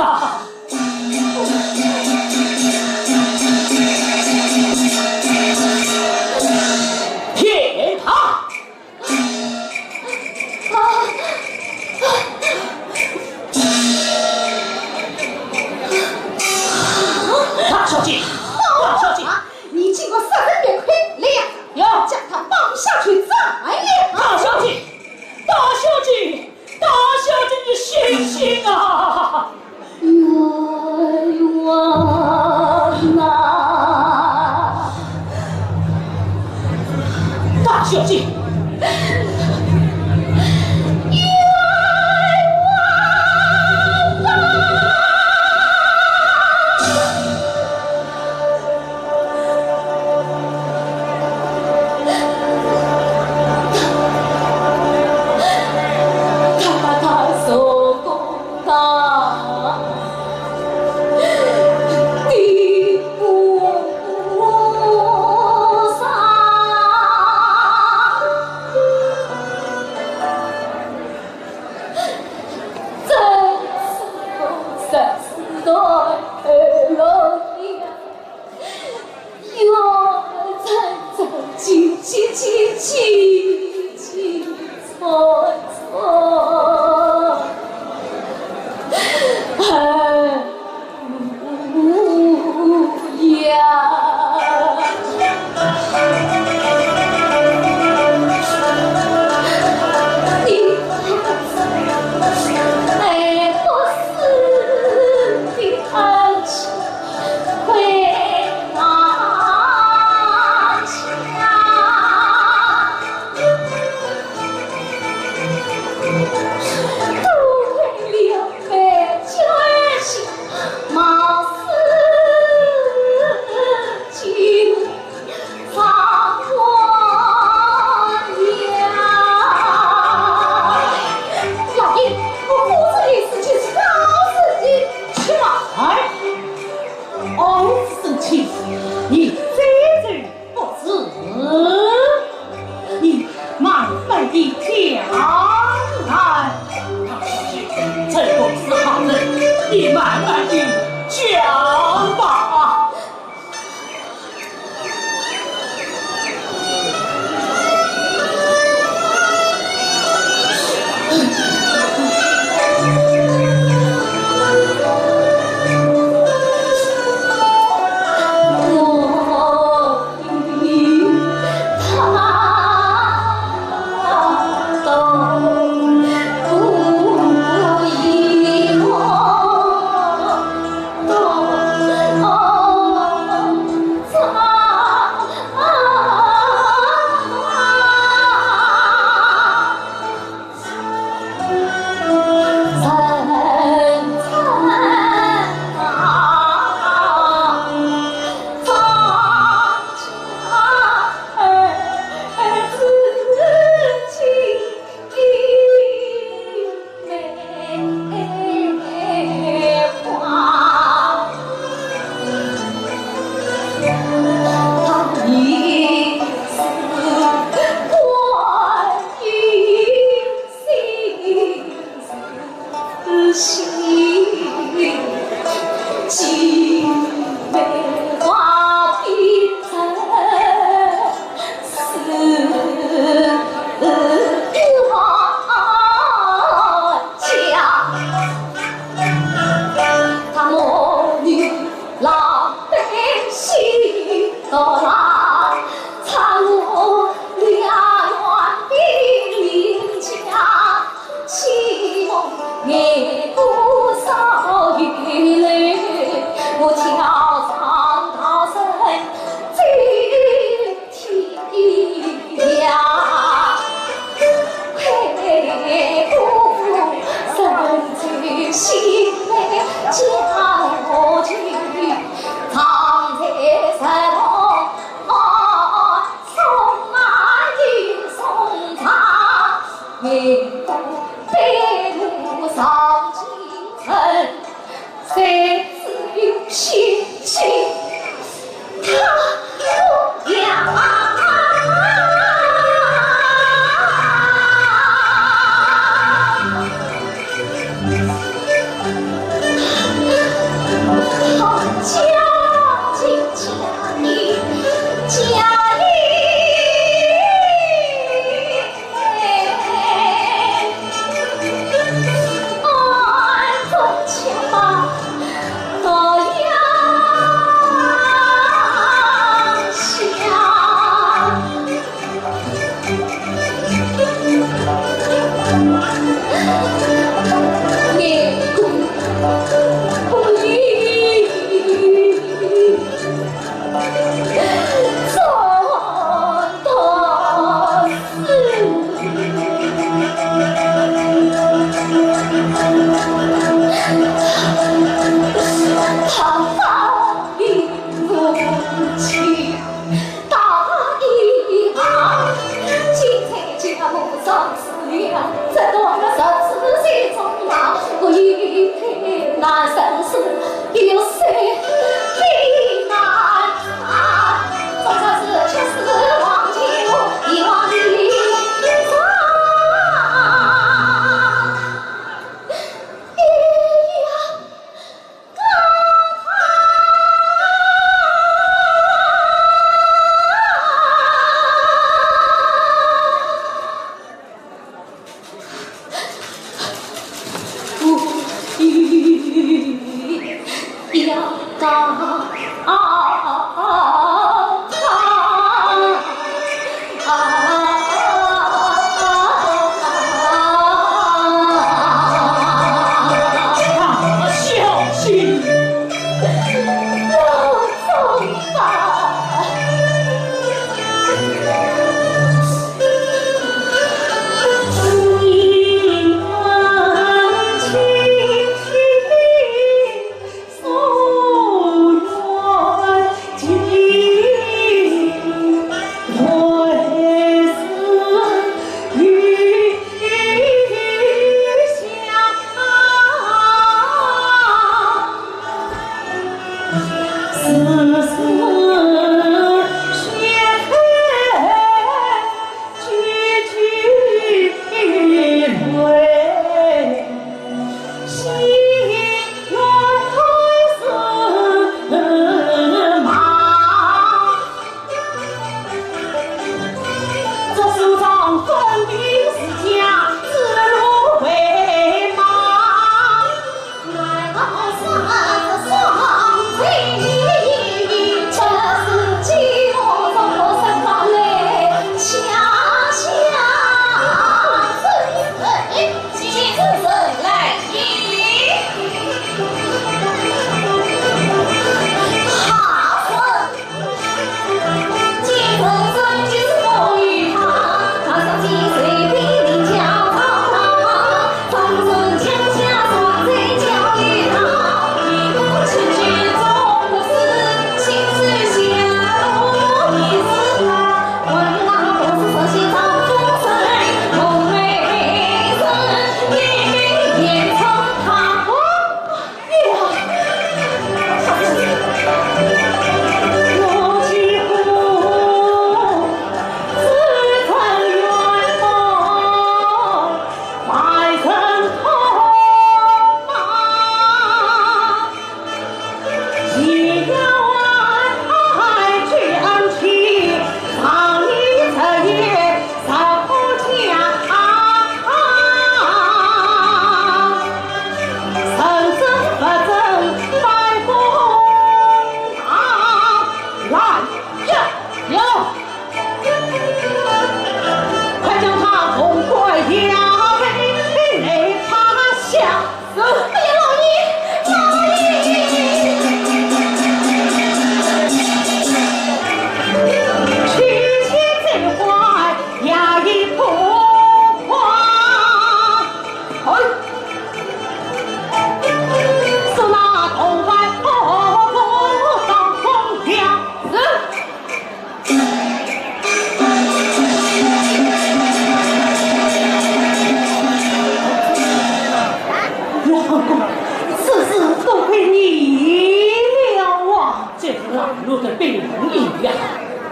天堂！啊！大小姐，大小姐，啊，你竟敢杀人灭口，来呀，要将他绑下去斩了！大小姐，大小姐， 大小姐，你醒醒啊！冤枉啊！大小姐，冤枉啊！